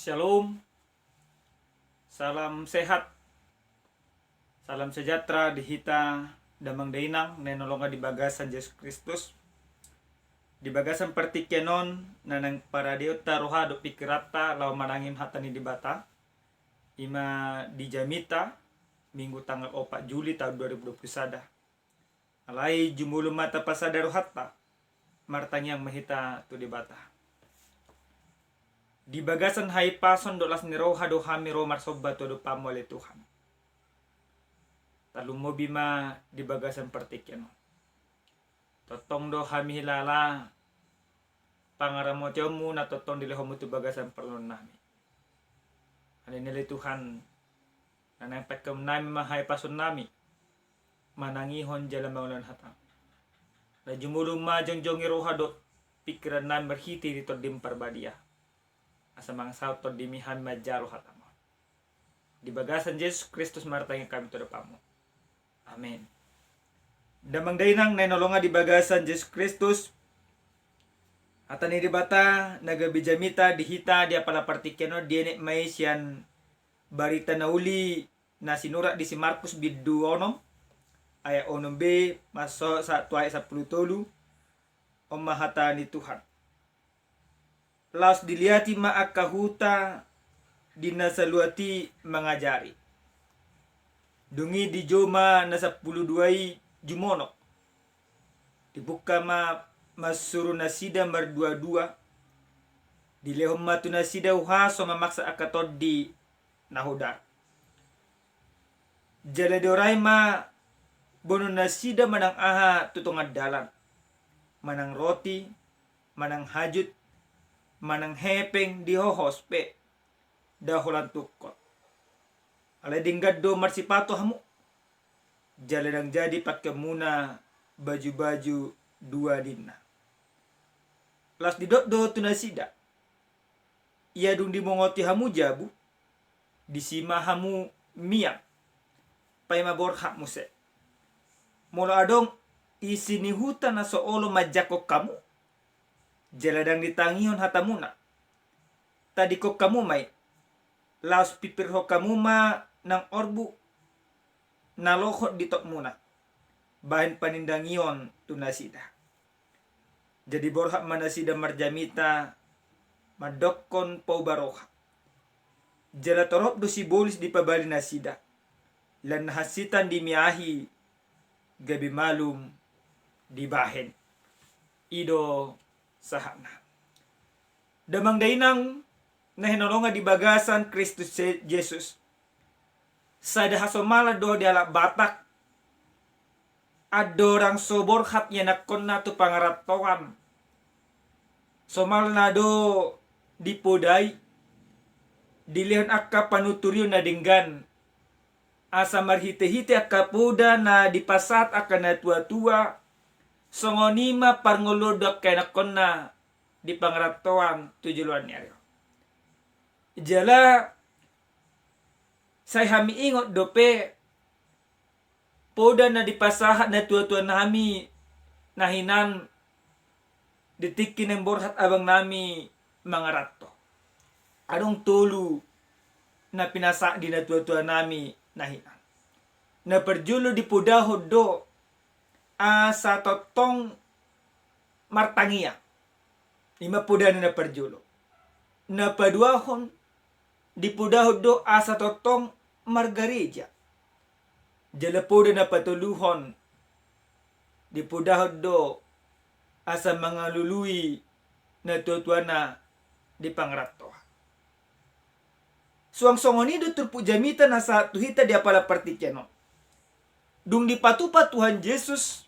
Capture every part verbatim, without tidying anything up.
Shalom. Salam sehat. Salam sejahtera di hita damang dainang na hinaholongan di bagasan Jesus Kristus. Di bagasan partingkian on na naeng paradeonta roha dohot pingkiranta laho manangihon hata ni Debata, ima di jamita Minggu tanggal opat Juli tahun dua ribu dua puluh sada. Alai jumolo ma tapasada rohanta, martangiang ma hita tu Debata. Di bagasan hahipason dohot las ni roha do hami ro marsomba tu adopanMu ale Tuhan. Tarlumobi ma di bagasan partingkian on. Tongtong do hami hilala pangaramotionMu na tongtong dilehonMu tu bagasan parngoluonnami. Alani i ale Tuhan, na naeng pangkeonnami ma hahipasonnami manangihon jala mangulahon hataM. Alai jumolo ma jongjongi roha dohot pingkirannami marhitehite TondiM Parbadia, asa mangasahon TondiMi hami manjalo hataM on. Di bagasan Jesus Kristus martangiang hami tu adopanMu. Amen. Damang dainang na hinaholongan di bagasan Jesus Kristus, hata ni Debata na gabe jamita di hita di apala partingkian on dienet ma i sian Barita Na Uli na sinurat di si Markus bindu onom, ayat onom be mansohot sahat tu ayat sampulu tolu. On ma hata ni Tuhan. Laos diliati ma angka huta di na saluat i mangajari. Dung i dijou ma na sampulu dua i jumonok. Dibungka ma mansuru nasida marduadua. Dilehon ma tu nasida huaso mamaksa angka tondi na hodar. Jala diorai ma boanonnasida manang aha tu tonga dalan, manang roti, manang hajut, manang hepeng dihohos pe, nda holan tungkot. Alai denggan do marsipato hamu, jala ndang jadi pangkeonmuna bajubaju dua ninna. Laos didok do tu nasida: Ia dung dimongoti hamu jabu, disi ma hamu mian, paima borhat muse. Molo adong isi ni huta na so olo manjangkon hamu, jala ndang ditangihon hatamuna, tadingkon hamu ma i, laos pipirhon hamu ma nang orbuk na lohot di tokmuna, bahen panindangion tu nasida. Jadi borhat ma nasida marjamita mandokkon pauba roha. Jala torop do sibolis dipabali nasida, lan na hansitan dimiahi gabe malum dibahen. I do sahatna. Damang dainang na hinaholongan di bagasan Kristus Je-, Jesus. Sada hasomalan do di halak Batak, andorang so borhat ianakkonna tu pangarantoan, somalna do dipodai, dilehon angka panuturion na denggan, asa marhitehite angka poda na dipasahat angka natuatua, songon i ma parngoluon do angka ianakkonna di pangarantoan tu joloan ni ari on. Jala sai hami ingot dope poda na dipasahat natuatuanami na hinan di tingki naeng borhat abangnami mangaranto. Adong tolu na pinasahat di natuatuanami na hinan. Na parjolo dipodahon do asa tongtong martangiang. I ma podana na parjolo. Na paduahon dipodahon do asa tongtong margareja. Jala poda na patoluhon dipodahon do asa mangalului natuatuana di pangarantoan. Suang songon i do turpuk jamita na sahat tu hita di apala partingkian on. Dung dipatupa Tuhan Jesus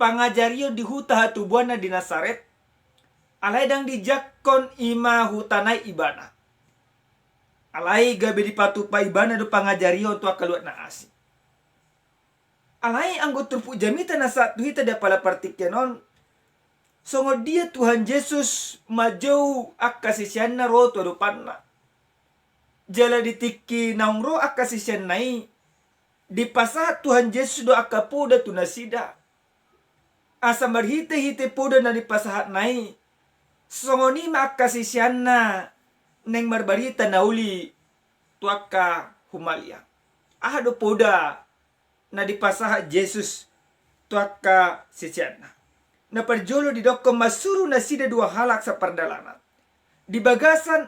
pangajarion di huta hatubuanna di Nasaret, alai ndang dijangkon i ma huta nai ibana. Alai gabe dipatupa ibana do pangajarion tu angka luat na asing. Alai anggo turpuk jamita na sahat tu hita di apala partingkian on, songon dia Tuhan Jesus manjou angka siseanna ro tu adopanna. Jala di tingki naung ro angka siseanna i, dipasahat Tuhan Jesus do angka poda tu nasida. Asa marhitehite poda na dipasahatna i, songon i ma angka siseanna naeng marbarita na uli tu angka humaliang. Aha do poda na dipasahat Jesus tu angka siseanna? Na parjolo didokkon mansuru nasida dua halak sapardalanan. Di bagasan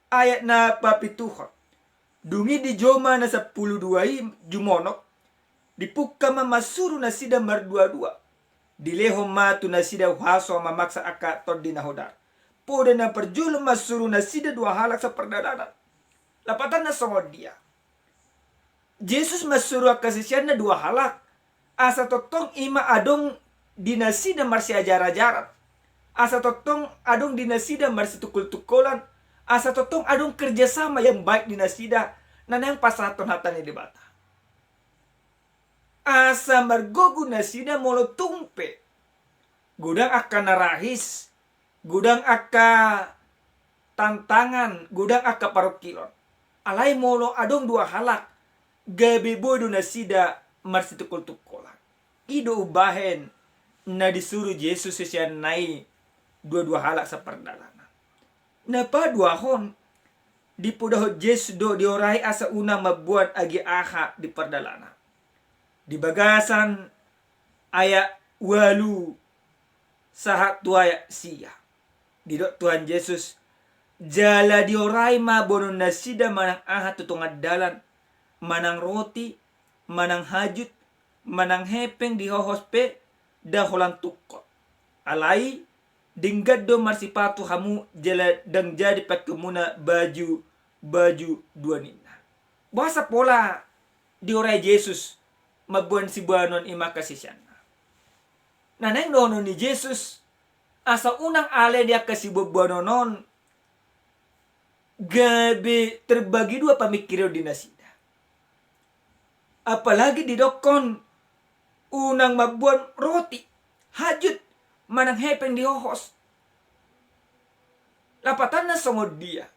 ayat na papituhon, dung i dijou ma na sampulu dua i jumonok, dipungka ma mansuru nasida marduadua. Dilehon ma tu nasida huaso mamaksa angka tondi na hodar. Poda na parjolo mansuru nasida dua halak sapardalanan. Lapatanna songon dia? Jesus mansuru angka siseanna dua halak, asa tongtong i ma adong di nasida marsiajar-ajaran, asa tongtong adong di nasida marsitungkol-tungkolan, asa tongtong adong kerjasama yang baik di nasida, na naeng pasahathon hata ni Debata. Asa margogo nasida molo tung pe godang angka na rahis, godang angka tantangan, godang angka parungkilon. Alai molo adong dua halak, gabe boi do nasida marsitungkol-tungkolan. I do umbahen na disuru Jesus siseanna i dua-dua halak sapardalanan. Na paduahon, dipodahon Jesus do diorai asa unang mamboan age aha di pardalanan. Di bagasan ayat ualu sahat tu ayat sia, didok Tuhan Jesus, jala diorai ma boanon nasida manang aha tu tonga dalan, manang roti, manang hajut, manang hepeng di hohos pe, ndang holan tungkot. Alai denggan do marsipatu hamu jala ndang jadi pakeonmuna baju, baju dua ninna. Boasa pola diorai Jesus mamboan siboanon i ma angka siseanna? Na naeng dohonon ni Jesus, asa unang ale di angka siboanboanon on gabe terbagi dua pamingkirion di nasida. Apalagi didokkon unang mamboan roti, hajut, manang hepeng di hohos. Lapatanna songon dia?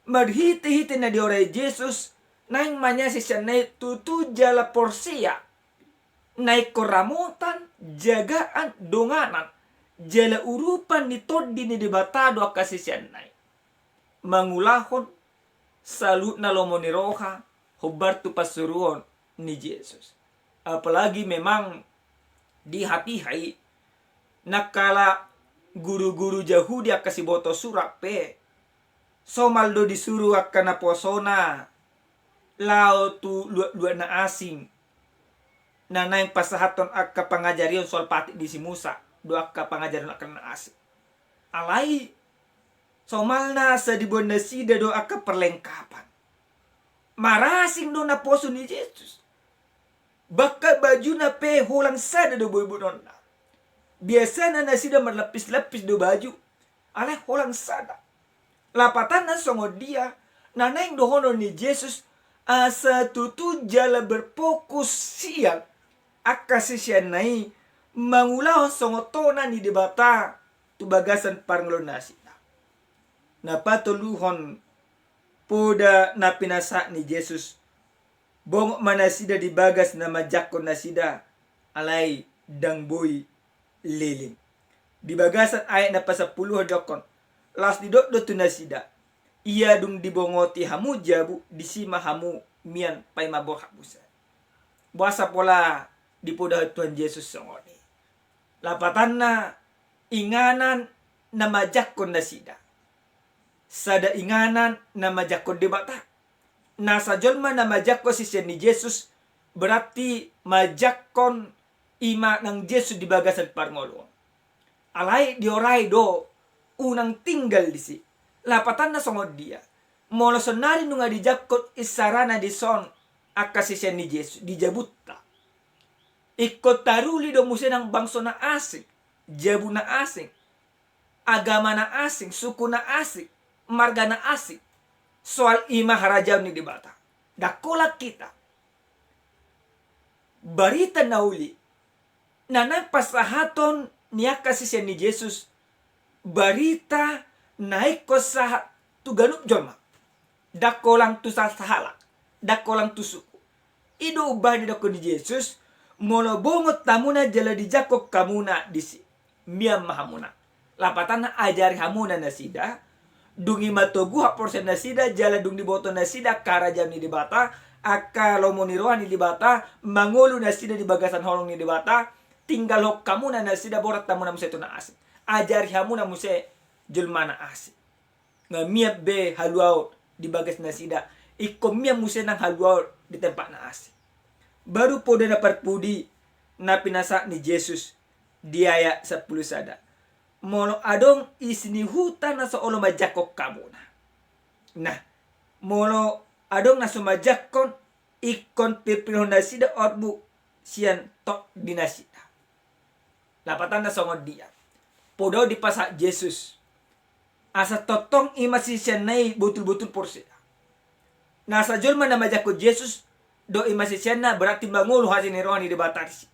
Marhite-hite na diorai Jesus, naeng ma nian siseanna i tutu jala porsea na ingkon ramotan, jagaan, donganan, jala urupan ni Tondi ni Debata do angka siseanna i. Mangulahon saluhutna lomo ni roha hombar tu pansuruon ni Jesus. Apalagi memang di hatiha i, nangkala guru-guru Jahudi angka siboto surat pe, somal do disuru angka naposona laho tu luat-luat na asing, na naeng pasahathon angka pangajarion soal patik ni si Musa, do angka pangajarion angka na asing. Alai somalna asa diboan nasida do angka perlengkapan. Marasing do naposo ni Jesus. Bahkan bajuna pe holan sada do boi boanonna. Biasana nasida marlapis-lapis do baju, alai holan sada. Lapatanna songon dia? Na naeng dohonon ni Jesus, asa tutu jala berfokus sian angka siseanna i mangulahon songon tona ni Debata tu bagasan parngoluon nasida. Na patoluhon, poda na pinasahat ni Jesus, bongot ma nasida di bagas na manjangkon nasida, alai ndang boi leleng. Di bagasan ayat na pasampuluhon didokkon, laos didok do tu nasida, ia dung dibongoti hamu jabu, disi ma hamu mian paima borhat muse. Boasa pola dipodahon Tuhan Jesus songon i? Lapatanna, inganan na manjangkon nasida. Sada inganan na manjangkon Debata. Nasa jolma na manjangkon sisean ni Jesus, berarti manjangkon i ma nang Jesus di bagasan parngoluon. Alai diorai do unang tinggal disi. Lapatanna songon dia? Molo saonari nunga dijangkon isarana dison angka sisean ni Jesus di jabunta, ingkon taruli do muse nang bangso na asing, jabu na asing, agama na asing, suku na asing, marga na asing. Soal i ma harajaon ni Debata. Ndang holan hita. Barita na uli na naeng pasahaton ni angka sisean ni Jesus, barita na ingkon sahat tu ganup jolma. Ndang holan tu sasahalak, ndang holan tu suku. I do umbahen didokkon ni Jesus, molo bongot hamuna jala dijangkon hamuna disi, mian ma hamuna. Lapatanna, ajari hamuna nasida, dung i ma togu haporseaon nasida, jala dung diboto nasida angka harajaon ni Debata, angka lomo ni roha ni Debata, mangolu nasida di bagasan holong ni Debata, tinggalhon hamuna nasida, borat hamuna muse tu na asing. Ajari hamuna muse jolma na asing. Nga mian be haluaon di bagas nasida, ingkon mian muse nang haluaon di tempat na asing. Baru poda na parpudi na pinasahat ni Jesus di ayat sampulu sada. Molo adong isi ni huta na so olo manjangkon hamuna. Nah, molo adong na so manjangkon, ingkon pirpirhon nasida orbuk sian tok di nasida. Lapatanna songon dia? Poda on dipasahat Jesus asa tongtong i ma siseanna i botul-botul porsea. Na asa jolma na manjangkon Jesus dohot i ma siseanna, berarti mangolu hata ni roha ni Debata disi.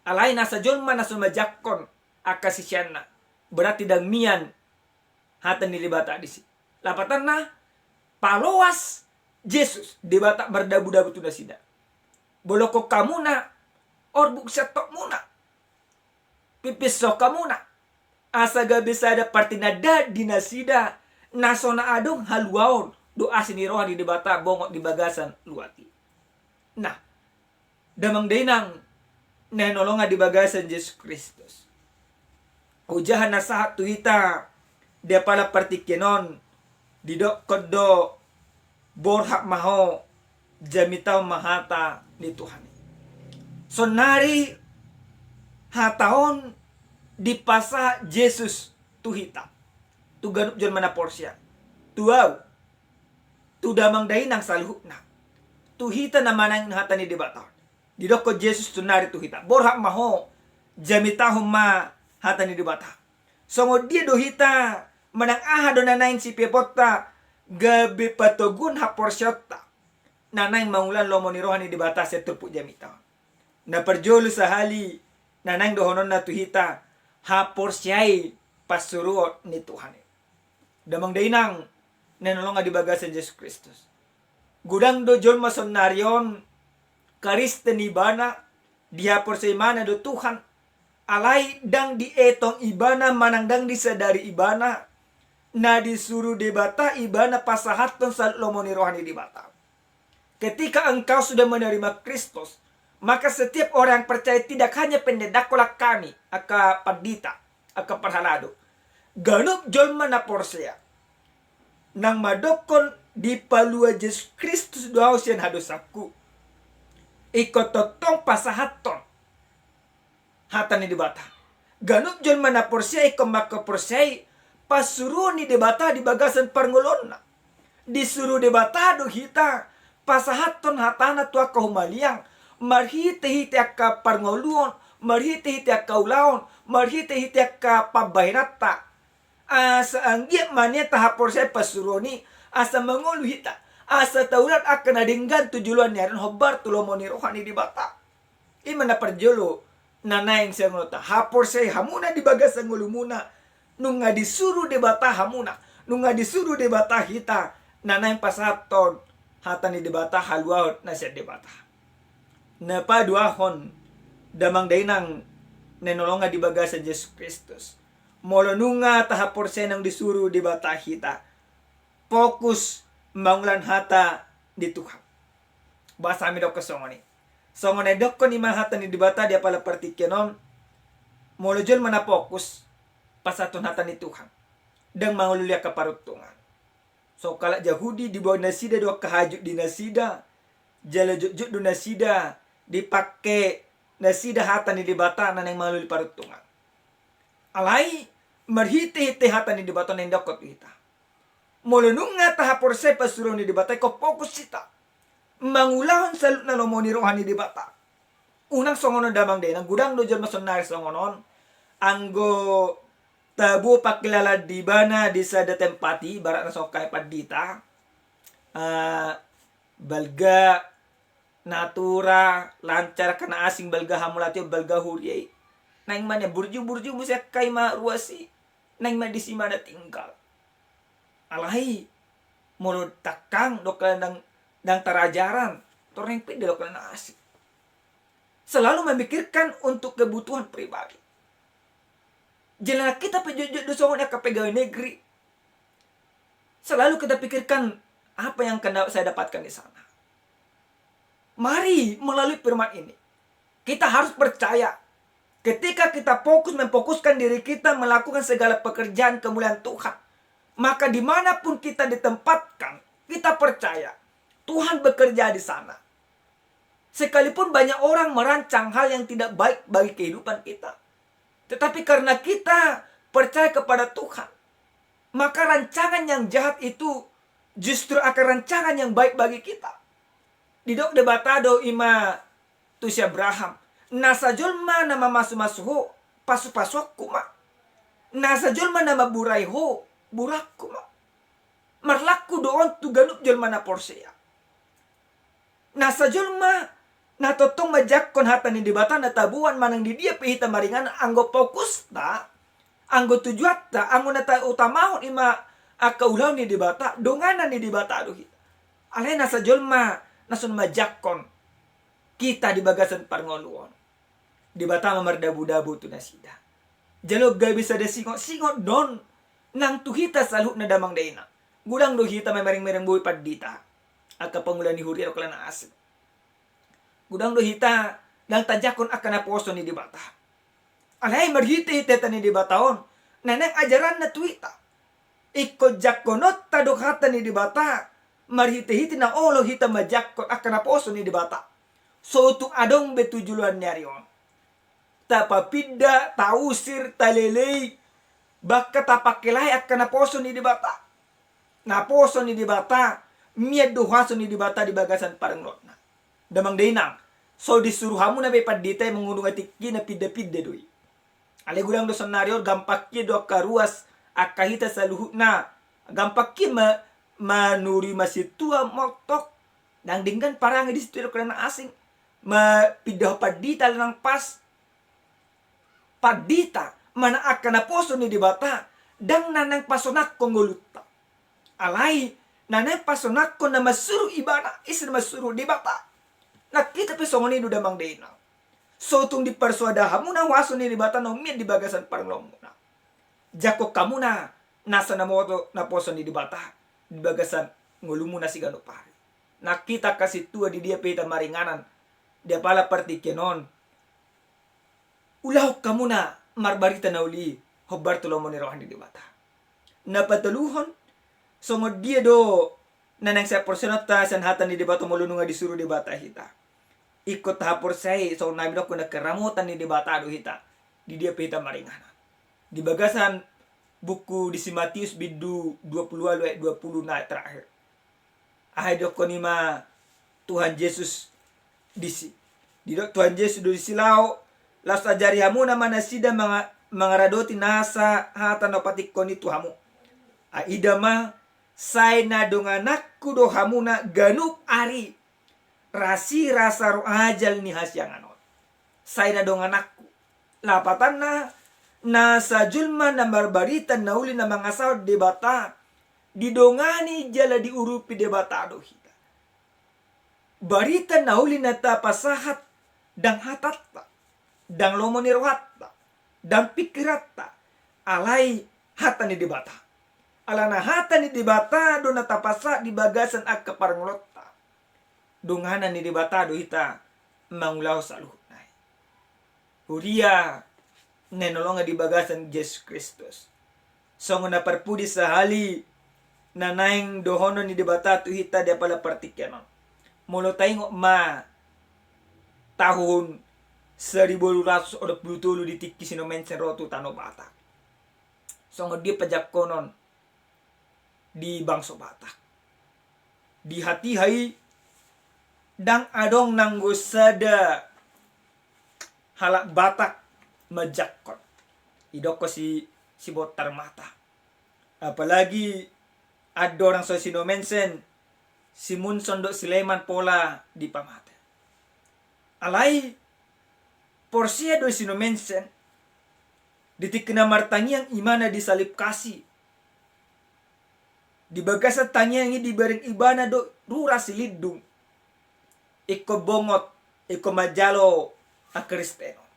Alai na asa jolma na so manjangkon angka siseanna, berarti ndang mian hata ni Debata disi. Lapatanna, paloas Jesus Debata mardabu-dabu tu nasida. Bolongkon hamuna orbuk sian tokmuna. Pipishon hamuna. Asa gabe sada partinandaan di nasida na so na adong haluaon dohot asi ni roha ni Debata bongot di bagasan luat i. Nah, damang dainang na hinaholongan di bagasan Jesus Kristus, hujaha na sahat tu hita di apala partingkian on, didokkon do, borhat ma ho, jamitahon ma hata ni Tuhan i. Saonnari hata on dipasahat Jesus tu hita, tu ganup jolma na porsea, tu ahu, tu damang dainang saluhutna, tu hita na manaihon hata ni Debata on. Didokkon Jesus saonnari tu hita, borhat ma ho, jamitahon ma hata ni Debata. Songon dia do hita, manang aha do na naeng sipeopanta, gabe patoguhon haporseaonta na naeng mangulahon lomo ni roha ni Debata sian turpuk jamita on? Na parjolo sahali na naeng dohononna tu hita, haporseai pansuruon ni Tuhan i. Damang dainang na hinaholongan di bagasan Jesus Kristus, godang do jolma saonnari on Kristen ibana, dihaporseai ibana do Tuhan, alai ndang dietong ibana manang ndang disadari ibana na disuru Debata ibana pasahathon saluhut lomo ni roha ni Debata. Ketika engkau sudah menerima Kristus, maka setiap orang yang percaya, tidak hanya pendeta, kolak kami, angka pandita, angka parhalado, ganup jolma na porsea, nang mandokkon dipalua Jesus Kristus do ahu sian hadosangku, ingkon tongtong pasahathon hata ni Debata. Ganup jolma na porsea ingkon mangkaporseai pansuruon ni Debata di bagasan parngoluonna. Disuru Debata do hita pasahathon hatana tu angka humaliang, marhitehite angka parngoluon, marhitehite angka ulaon, marhitehite angka pambahenanta. Asa anggiat ma nian tahaporseai pansuruon i, asa mangolu hita, asa taulahon angka na denggan tu joloan ni ari on hombar tu lomo ni roha ni Debata. I ma na parjolo na naeng sian ngolunta, haporseai hamuna di bagasan ngolumuna, nunga disuru Debata hamuna, nunga disuru Debata hita, na naeng pasahathon hata ni Debata, haluaon na sian Debata. Na paduahon, damang dainang na hinaholongan di bagasan Jesus Kristus, molo nunga tahaporseai naung disuru Debata hita, fokus mangulahon hata ni Tuhan. Boasa hami dokkon songon i? Songon na didokkon i ma hata ni Debata di apala partingkian on, molo jolma na fokus pasahathon hata ni Tuhan, ndang mangoloi angka paruntungan. Songon halak Jahudi, diboan nasida do angka hajut di nasida, jala jotjot do nasida, dipangke nasida hata ni Debata na naeng mangoloi paruntungan. Alai marhitehite hata ni Debata on na didokkon tu hita, molo nunga tahaporseai pansuruon ni Debata, ingkon fokus hita mangulahon saluhut na lomo ni roha ni Debata. Unang songon on damang dainang, godang do jolma saonnari songon on, anggo tabo pangkilalaan di ibana di sada tempat i, ibaratna songon angka pandita, ah, balga, natura, lancar, angka na asing balga hamauliateon, balga huria i, naeng ma nian burju-burju muse angka i ma ruas i, naeng ma disi ma na tinggal. Alai molo tangkang, dohot halak na ndang, ndang tarajaran, tor naeng pede dohot halak na asing. Selalu memikirkan untuk kebutuhan pribadi. Jala na hita pe jotjot do songon angka pegawai negeri. Selalu kita pikirkan apa yang akan da-, saya dapatkan di sana. Mari melalui firman ini, kita harus percaya. Ketika kita fokus memfokuskan diri kita melakukan segala pekerjaan kemuliaan Tuhan, maka dimanapun kita ditempatkan, kita percaya Tuhan bekerja di sana. Sekalipun banyak orang merancang hal yang tidak baik bagi kehidupan kita, tetapi karena kita percaya kepada Tuhan, maka rancangan yang jahat itu justru akan rancangan yang baik bagi kita. Didok Debata do i ma tu si Abraham, na sajolma na mamasumasu ho, pasupasuonku ma. Na sajolma na mamburai ho, buraonku ma. Marlaku do on tu ganup jolma na porsea. Na sajolma na tongtong manjangkon hata ni Debata na taboan manang di dia pe hita maringanan, anggo fokusta, anggo tujuanta, anggo na tautamahon i ma angka ulaon ni Debata, donganan ni Debata do hita. Alai na sajolma na so manjangkon hita di bagasan parngoluon, Debata ma mardabudabu tu nasida. Jala gabe sada singot-singot do on nang tu hita saluhutna damang dainang. Godang do hita mamereng-mereng boi pandita, angka pangula ni huria dohot na asing. Godang do hita ndang tajangkon angka naposo ni Debata. Alai marhitehite hata ni Debata on, na naeng ajaranna tu hita. Ingkon jangkononta do hata ni Debata, marhitehite na olo hita manjangkon angka naposo ni Debata. So tung adong be tu joloan ni ari on, tapapinda, tausir, talelei, bahkan tapangkelahai angka naposo ni Debata. Naposo ni Debata, mian do huaso ni Debata di bagasan parngoluonna. Damang dainang, so disuru hamuna be pandita i mangudungi tingki na pinda-pinda do i. Alai godang do saonari on, gampang hian do angka ruas, angka hita saluhutna, gampang hian ma-, manurui ma sintua, montok, ndang denggan parange di sintua dohot na asing, mapindahon pandita alai ndang pas. Pandita, manang angka naposo ni Debata, ndang na naeng pasonangkon ngolunta. Alai na naeng pasonangkon na mansuru ibana, ise na mansuru? Debata. Nang hita pe songon i do damang dainang. So tung diparsoada hamuna huaso ni Debata na ummian di bagasan parngoluonmuna, jangkon hamuna nasa na moto naposo ni Debata di bagasan ngolumuna siganup ari. Nang hita angka sintua di dia pe hita maringanan di apala partingkian on, ulahon hamuna marbarita na uli i hombar tu lomo ni roha ni Debata. Na patoluhon, songon dia do na naeng sian porseaonta sian hata ni Debata molo nunga disuru Debata hita? Ingkon tahaporseai songon na nidok na keramotan ni Debata do hita di dia pe hita maringanan. Di bagasan buku di si Matius bindu dua pulu ualu ayat dua pulu na terakhir. Aha didokkon i ma Tuhan Jesus disi? Didok Tuhan Jesus do disi laho, laos ajari hamuna ma nasida manga-, mangaradoti nasa hata na hupatingkon i tu hamu. Ai ida ma, sai na dongananku do hamuna ganup ari, rasirasa ro ajal ni hasiangan on. Sai na dongananku. Lapatanna, nasa jolma na marbarita na uli na mangasahon Debata, didongani jala diurupi Debata do hita. Barita na uli na tapasahat ndang hatanta, ndang lomo ni rohanta, ndang pingkiranta, alai hata ni Debata. Alana hata ni Debata do na tapasahat di bagasan angka parngoluonta. Donganan ni Debata do hita mangulahon saluhutna i. Huria na hinaholongan di bagasan Jesus Kristus, songon na parpudi sahali na naeng dohonon ni Debata tu hita di apala partingkian on. Molo taingot ma tahun seribu dua ratus onom pulu tolu di tingki si Nommensen ro tu tano Batak, songon dia pajangkonon di bangso Batak. Di hatiha i ndang adong nanggo sada halak Batak manjangkon. Idokkon si, si Bontar Mata. Apalagi andorang so si Nommensen, si Munson dohot si Lehmann pola dipamate. Alai porsea do si Nommensen, di tingki na martangiang ibana di salib kasi, di bagasan tangiang i dibereng ibana do rura silindung, ingkon bongot, ingkon manjalo hakristenon.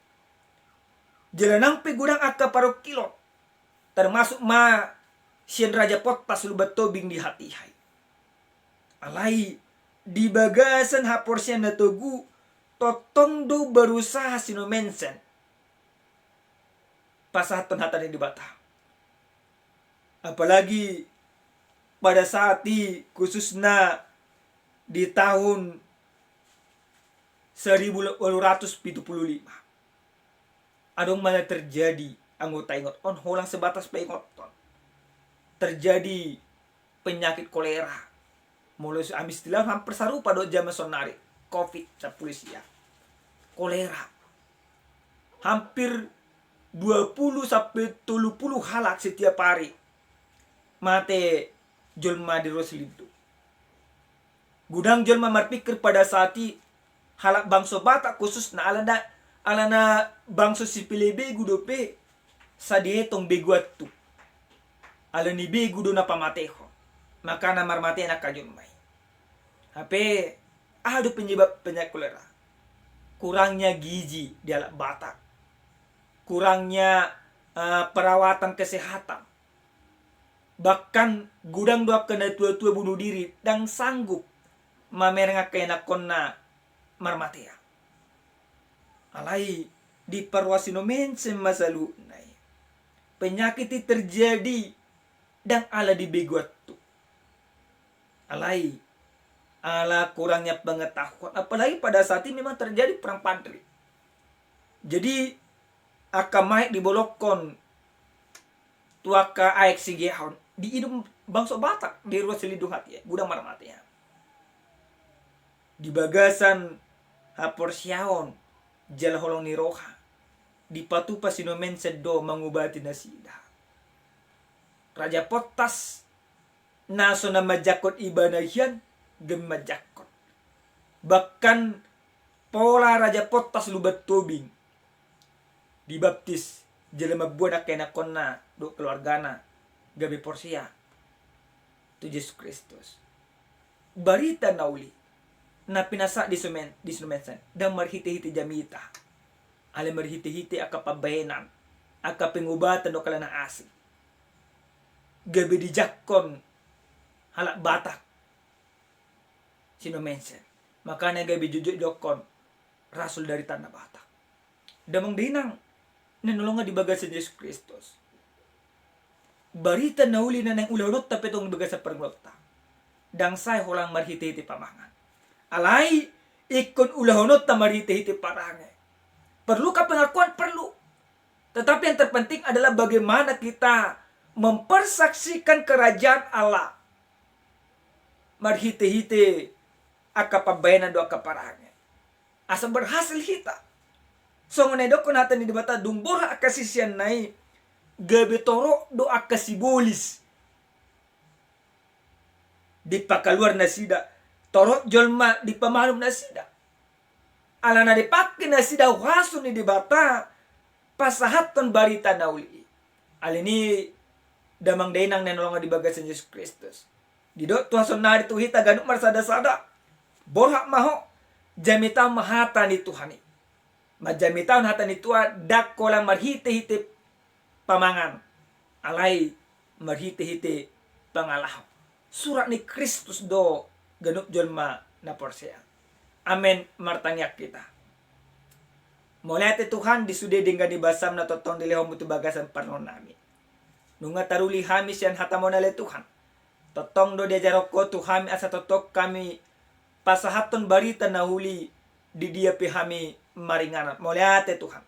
Jala nang pe godang angka parungkilon, termasuk ma sian Raja Pottas Lumban Tobing di hatiha i. Alai di bagasan haporseaon na togu, tongtong do berusaha si Nommensen pasahathon hata ni Debata. Apalagi pada saat i, khususna di tahun seribu walu ratus pitu pulu lima, adong ma na terjadi, anggo taingot on, holan sebatas paingothon, terjadi penyakit kolera. Molo so ami istilahon, hampir sarupa dohot jaman saonari, covid sampulu sia. Kolera. Hampir dua puluh sampe tolu puluh halak setiap hari mate jolma di ruas lindung. Godang jolma marpikir pada saat i, halak bangso Batak khususna, alana, alana bangso sipelebegu dope, sai dietong begoan tu. Alani begu do na pamatehon, makana marmatean angka jolma i. Hape, aha do penyebab penyakit kolera? Kurangnya gizi di halak Batak, kurangnya, eh, perawatan kesehatan. Bahkan godang do angka na tua-tua bunuh diri, ndang sanggup mamereng angka ianakhonna marmatean. Alai diparroha si Nommensen ma saluhutna i. Penyakit i terjadi ndang ala di begoan tu. Alai ala kurangnya pengetahuan, apalagi pada saat i memang terjadi perang pandri. Jadi angka maet dibolongkon tu angka aek sigeahon, diinum bangso Batak di ruas lindung hatiha i, godang marmatean. Di bagasan haporseaon jala holong ni roha, dipatupa si Nommensen do mangubati nasida. Raja Pottas na so na manjangkon ibana hian, gabe manjangkon. Bahkan pola Raja Pottas Lumban Tobing dibaptis, jala mamboan angka ianakhonna dohot keluargana gabe porsea tu Jesus Kristus. Barita na uli na pinasahat di Somen-, di si Nommensen, ndang marhite-hite jamita, alai marhite-hite angka pambahenan, angka pengubatan dohot angka na asing. Gabe dijangkon halak Batak si Nommensen. Makana gabe dijujungkon rasul dari tanah Batak. Damang dainang na hinaholongan di bagasan Jesus Kristus, barita na uli na naeng ulahononta pe tong di bagasan parngoluonta, ndang sai holan marhite-hite pamangan. Alai ingkon ulahononta marhite-hite parange. Perlukah pengakuan? Perlu. Tetapi yang terpenting adalah bagaimana kita mempersaksikan kerajaan Allah marhite-hite angka pambahenan dohot angka parange, asa berhasil hita. Songon na didokkon hata ni Debata, dung borhat angka siseanna i, gabe torop do angka sibolis dipakaluar nasida, torop jolma dipamalum nasida. Alana dipangke nasida huaso ni Debata pasahathon barita na uli i. Alani i, damang dainang na hinaholongan di bagasan Jesus Kristus, didok Tuhan saonnari tu hita ganup marsada-sada: Borhat ma ho, jamitahon ma hata ni Tuhan i. Manjamitahon hata ni Tuhan ndang holan marhite-hite pamangan, alai marhite-hite pangalaho. Surat ni Kristus do ganup jolma na porsea. Amen. Martangiang hita. Mauliate Tuhan di sude denggan ni basam na tongtong dilehonmu tu bagasan parngoluonnami. Nunga taruli hami sian hatamu on ale Tuhan. Tongtong do diajarhon ho tu hami asa tongtong hami pasahathon barita na uli di dia pe hami maringanan. Mauliate Tuhan.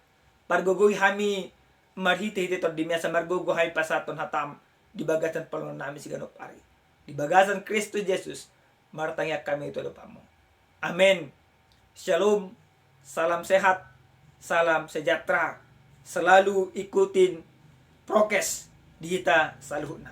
Pargogoi hami marhite-hite tondimi asa margogo hami pasahathon hatam di bagasan parngoluonnami siganup ari. Di bagasan Kristus Jesus martangiang hami tu adopanmu. Amen. Shalom. Salam sehat. Salam sejahtera. Selalu ikutin prokes di hita saluhutna.